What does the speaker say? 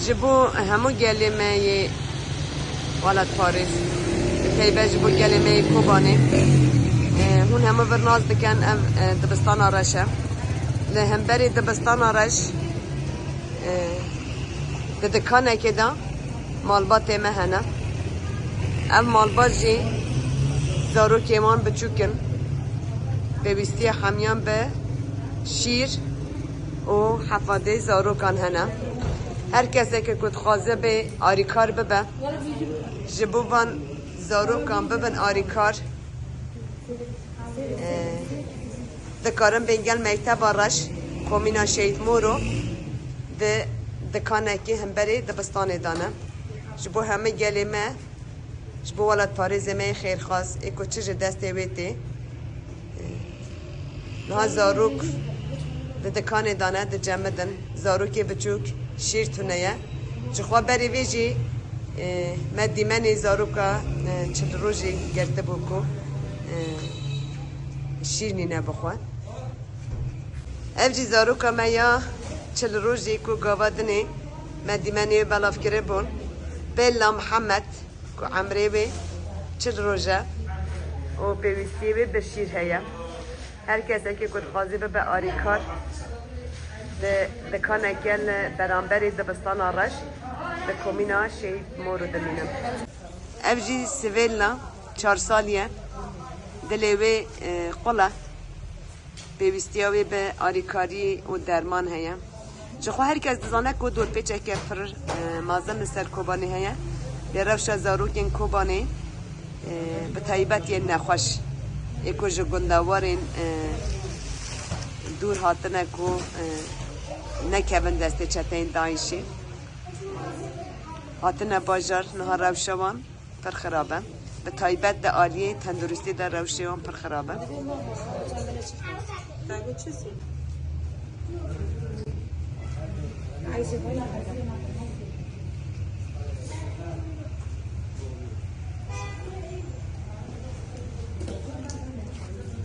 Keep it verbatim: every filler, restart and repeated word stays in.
Ji bo hemû gelê me yê welatparêz, bi taybet ji bo gelê me yê Kobanê, e, hûn hemû vir nas dikin, ev, e, dibistana reş e. Li hemberî dibistana reş, e, di dikanekê de malbatê me hene. Ev malbat jî zarokê wan biçûk in. Pêwîstiya hemiyan bi şîr û hefadê zarokan hene. Her keseke ku dixwaze bê arîkar bibe, ji bo van zarokan bibin arîkar, e, dikarin bên gel Mekteba Reş, Komîna Şehîd Moro, di dikanekî hemberê dibistanê de ne. Ji bo hemî gelê me, ji bo welatparêzê me yê xêrxwaz, ê ku çi ji destê wê tê. Niha zarok di dikanê de ne, dicemidin. Zarokê biçûk şîr tune ye. Jixwe berê vê jî, e, me dîmenê zaroka, e, çil rojî girtibû ku, e, şîr nîne bixwe. Ev jî zaroka me ya çil rojî ku gava dinê me dîmenê wê belav kiribûn. Bella Mihemed, ku emrê wê çil roj e û pêwîstiyê wê bi şîr heye. Her kesekî ku dixwazî bibe arîkar, di dikaneke li beramberî dibistana reş, di komîna Şehîd Moro dimînim. Ev jî Sivêlna, çar salî ye. Dilê wê, e, qul e. Pêwîstiya wê bi alîkarî û derman heye. Jixwe her kes dizane ku dorpêçeke pir, e, mezin li ser Kobanê heye. Lê rewşa zarokên Kobanê, e, bi taybet yên nexweş, ê ku ji gundewarên, e, dûr hatine ku, e, nekevin destê çeteyên DAIŞê, hatine bajar, niha rewşa wan pir xirab e. Bi taybet di aliyê tenduristî de rewşê wan pir xirab e.